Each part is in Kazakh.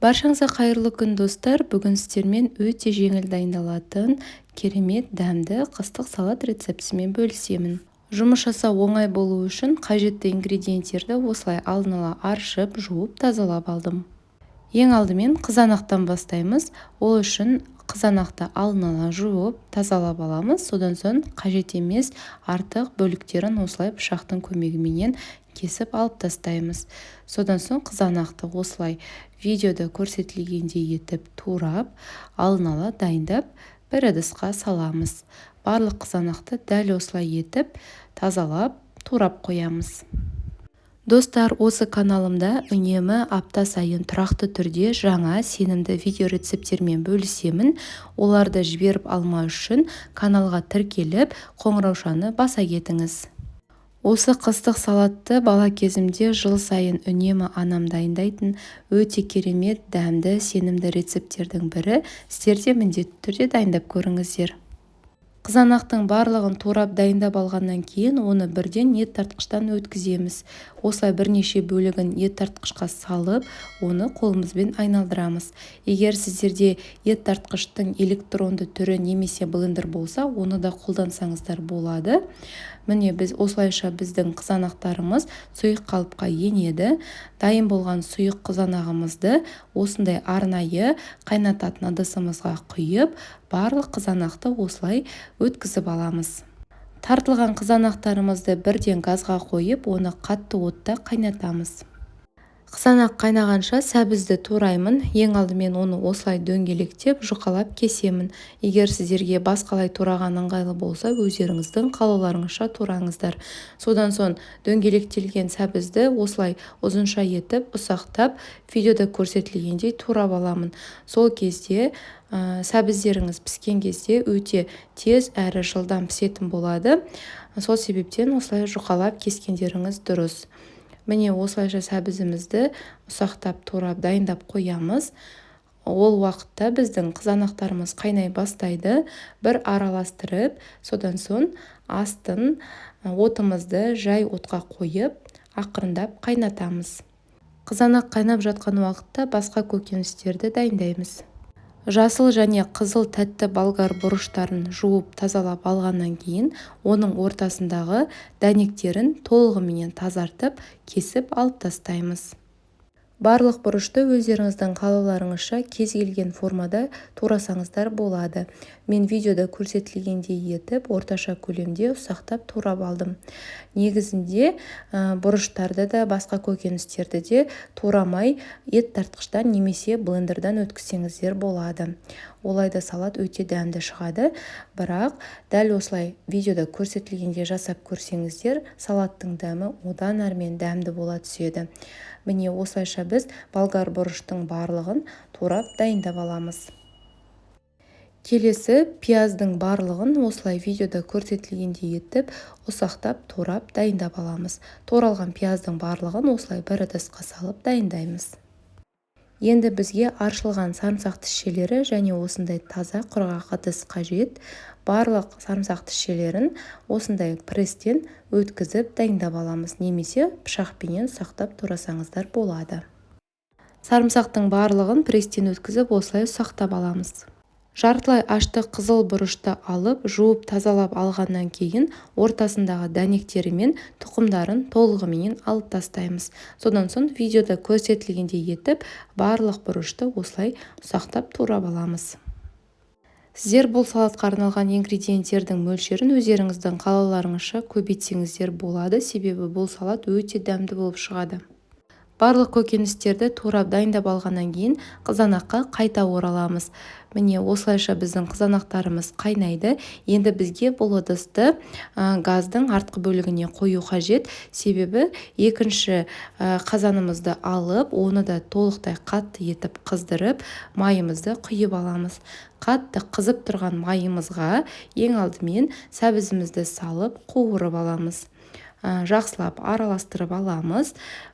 Баршаңызға қайырлы күн, достар! Бүгін сіздермен өте жеңіл дайындалатын керемет дәмді қыстық салат рецептісімен бөлісемін. Жұмыс жасау оңай болу үшін қажетті ингредиенттерді осылай алдын ала аршып, жуып, тазалап алдым. Ең алдымен қызанақтан бастаймыз. Ол үшін қызанақты алдын ала жуып, тазалап аламыз. Содан соң қажет емес артық бөліктерін осылай пышақтың көмегіменен кесіп алып тастаймыз. Содан соң қызанақты осылай видеода көрсетілгендей етіп турап, алдын ала дайындап, бір ыдысқа саламыз. Барлық қызанақты дәл осылай етіп тазалап, турап қоямыз. Достар, осы каналымда үнемі апта сайын тұрақты түрде жаңа сенімді видео рецепттермен бөлісемін. Оларды жіберіп алмау үшін каналға тіркеліп, қоңыраушаны баса кетіңіз. Осы қыстық салатты бала кезімде жыл сайын үнемі анам дайындайтын. Өте керемет дәмді, сенімді рецепттердің бірі. Сіздер де міндетті түрде дайындап көріңіздер. Қызанақтың барлығын турап, дайындап алғаннан кейін оны бірден ет тартқыштан өткіземіз. Осылай бірнеше бөлігін ет тартқышқа салып, оны қолымызбен айналдырамыз. Егер сіздерде ет тартқыштың электронды түрі немесе блендер болса, оны да қолдансаңыздар болады. Міне, біз осылайша біздің қызанақтарымыз сұйық қалыпқа енеді. Дайын болған сұйық қызанағымызды осындай арнайы қайнататын ыдысымызға құйып, барлық қызанақты осылай өткізіп аламыз. Тартылған қызанақтарымызды бірден газға қойып, оны қатты отта қайнатамыз. Қызанақ қайнағанша сәбізді тураймын. Ең алдымен оны осылай дөңгелектеп, жұқалап кесемін. Егер сіздерге басқалай тураған ыңғайлы болса, өздеріңіздің қалауларыңызша тураңыздар. Содан соң дөңгелектелген сәбізді осылай ұзынша етіп ұсақтап, видеода көрсетілгендей турап аламын. Сол кезде сәбіздеріңіз піскен кезде өте тез әрі жылдам пісетін болады. Сол себептен осылай жұқалап кескендеріңіз дұрыс. Міне, осылайша сәбізімізді ұсақтап турап, дайындап қоямыз. Ол уақытта біздің қызанақтарымыз қайнай бастайды. Бір араластырып, содан соң астын отымызды жай отқа қойып, ақырындап қайнатамыз. Қызанақ қайнап жатқан уақытта басқа көкөністерді дайындаймыз. Жасыл және қызыл тәтті болгар бұрыштарын жуып, тазалап алғаннан кейін оның ортасындағы дәнектерін толығыменен тазартып, кесіп алып тастаймыз. Барлық бұрышты өздеріңіздің қалауларыңызша кез келген формада турасаңыздар болады. Мен видеода көрсетілгендей етіп орташа көлемде ұсақтап турап алдым. Негізінде бұрыштарды да, басқа көкөністерді де турамай, ет тартқыштан немесе блендерден өткізсеңіздер болады. Олай да салат өте дәмді шығады. Бірақ дәл осылай видеода көрсетілгендей жасап көрсеңіздер, салаттың дәмі одан әрмен дәмді бола түседі. Міне, осылайша біз болгар бұрыштың барлығын турап, дайындап аламыз. Келесі пияздың барлығын осылай видеода көрсетілгендей етіп ұсақтап турап, дайындап аламыз. Туралған пияздың барлығын осылай бір ыдысқа салып дайындаймыз. Енді бізге аршылған сарымсақ тісшелері және осындай таза құрғақ ыдыс қажет. Барлық сарымсақ тісшелерін осындай пресстен өткізіп, дайындап аламыз немесе пышақпенен ұсақтап турасаңыздар болады. Сарымсақтың барлығын пресстен өткізіп, осылай ұсақтап аламыз. Жартылай ашты қызыл бұрышты алып, жуып, тазалап алғаннан кейін ортасындағы дәнектері мен тұқымдарын толығыменен алып тастаймыз. Содан соң видеода көрсетілгендей етіп барлық бұрышты осылай ұсақтап турап аламыз. Сіздер бұл салатқа арналған ингредиенттердің мөлшерін өздеріңіздің қалауларыңызша көбейтсеңіздер болады, себебі бұл салат өте дәмді болып шығады. Барлық көкөністерді турап, дайындап алғаннан кейін қызанаққа қайта ораламыз. Міне, осылайша біздің қызанақтарымыз қайнайды. Енді бізге бұл ыдысты газдың артқы бөлігіне қою қажет, себебі екінші қазанымызды алып, оны да толықтай қатты етіп қыздырып, майымызды құйып аламыз. Қатты қызып тұрған майымызға ең алдымен сәбізімізді салып, қуырып аламыз. Жақсылап араластырып аламыз.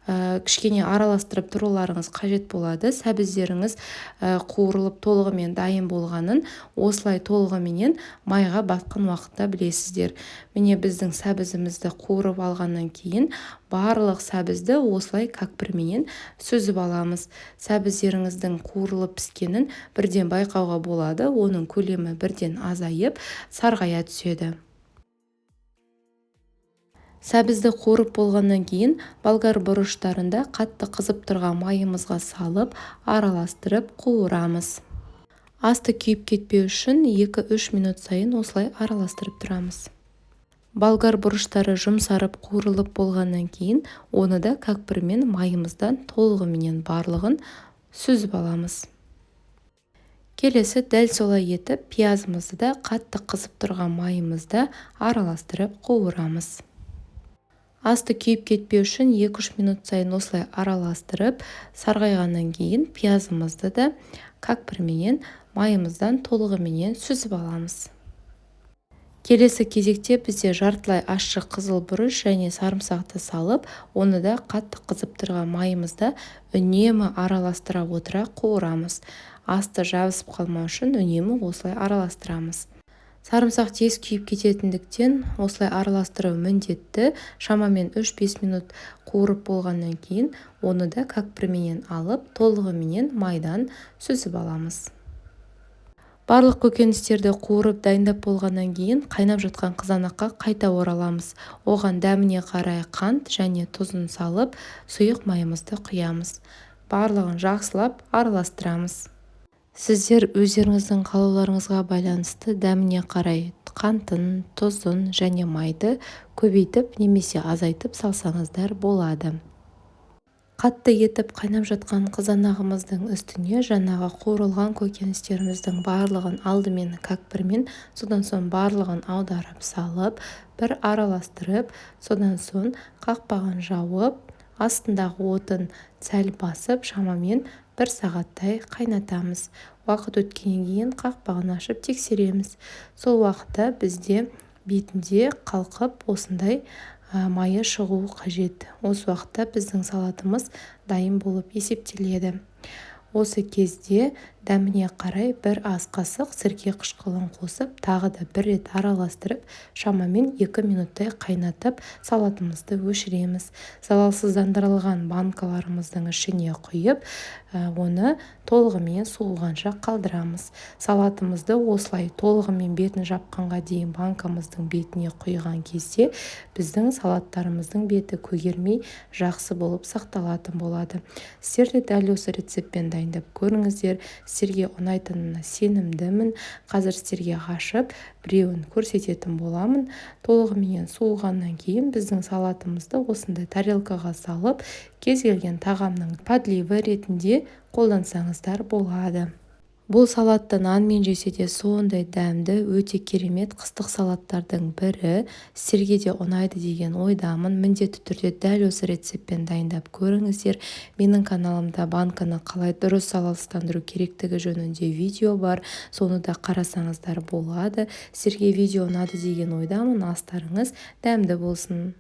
Кішкене араластырып тұруларыңыз қажет болады. Сәбіздеріңіз қуырылып толығымен дайын болғанын осылай толығыменен майға батқан уақытта білесіздер. Міне, біздің сәбізімізді қуырып алғаннан кейін барлық сәбізді осылай кәкпірменен сүзіп аламыз. Сәбіздеріңіздің қуырылып піскенін бірден байқауға болады. Оның көлемі бірден азайып, сарғая түседі. Сәбізді қуырып болғаннан кейін болгар бұрыштарында қатты қызып тұрған майымызға салып, араластырып қуырамыз. Асты күйіп кетпеу үшін 2-3 минут сайын осылай араластырып тұрамыз. Болгар бұрыштары жұмсарып қуырылып болғаннан кейін оны да кәкпірмен майымыздан толығыменен барлығын сүзіп аламыз. Келесі дәл солай етіп пиязымызды да қатты қызып тұрған майымызда араластырып қуырамыз. Асты күйіп кетпеу үшін 2-3 минут сайын осылай араластырып, сарғайғаннан кейін пиязымызды да кәкпірменен майымыздан толығыменен сүзіп аламыз. Келесі кезекте бізде жартылай ащы қызыл бұрыш және сарымсақты салып, оны да қатты қызып тұрған майымызда үнемі араластыра отыра қуырамыз. Асты жабысып қалмау үшін үнемі осылай араластырамыз. Сарымсақ тез күйіп кететіндіктен осылай араластыру міндетті. Шамамен 3-5 минут қуырып болғаннан кейін оны да кәкпірменен алып, толығыменен майдан сүзіп аламыз. Барлық көкөністерді қуырып дайындап болғаннан кейін қайнап жатқан қызанаққа қайта ораламыз. Оған дәміне қарай қант және тұзын салып, сұйық майымызды құямыз. Барлығын жақсылап араластырамыз. Сіздер өздеріңіздің қалауларыңызға байланысты дәміне қарай қантын, тұзын және майды көбейтіп немесе азайтып салсаңыздар болады. Қатты етіп қайнап жатқан қызанағымыздың үстіне жаңағы қуырылған көкөністеріміздің барлығын алдымен кәкпірмен, содан соң барлығын аударып салып, бір араластырып, содан соң қақпағын жауып, астындағы отын сәл басып, шамамен 1 сағаттай қайнатамыз. Уақыт өткеннен кейін қақпағын ашып тексереміз. Сол уақытта бізде бетінде қалқып осындай майы шығуы қажет. Осы уақытта біздің салатымыз дайын болып есептеледі. Осы кезде дәміне қарай бір ас қасық сірке қышқылын қосып, тағы да бір рет араластырып, шамамен 2 минуттай қайнатып, салатымызды өшіреміз. Залалсыздандырылған банкаларымыздың ішіне құйып, оны толығымен суығанша қалдырамыз. Салатымызды осылай толығымен бетін жапқанға дейін банкамыздың бетіне құйған кезде біздің салаттарымыздың беті көгермей жақсы болып сақталатын болады. Сіздер де дәл осы рецептпен дайындап көріңіздер. Сіздерге ұнайтынына сенімдімін. Қазір сіздерге ашып біреуін көрсететін боламын. Толығымен суығаннан кейін біздің салатымызды осындай тарелкаға салып, кез келген тағамның подливі ретінде қолдансаңыздар болады. Бұл салатты нанмен жесе де сондай дәмді, өте керемет қыстық салаттардың бірі. Сіздерге де ұнайды деген ойдамын. Міндетті түрде дәл осы рецептпен дайындап көріңіздер. Менің каналымда банканы қалай дұрыс залалсыздандыру керектігі жөнінде видео бар. Соны да қарасаңыздар болады. Сіздерге видео ұнады деген ойдамын. Астарыңыз дәмді болсын.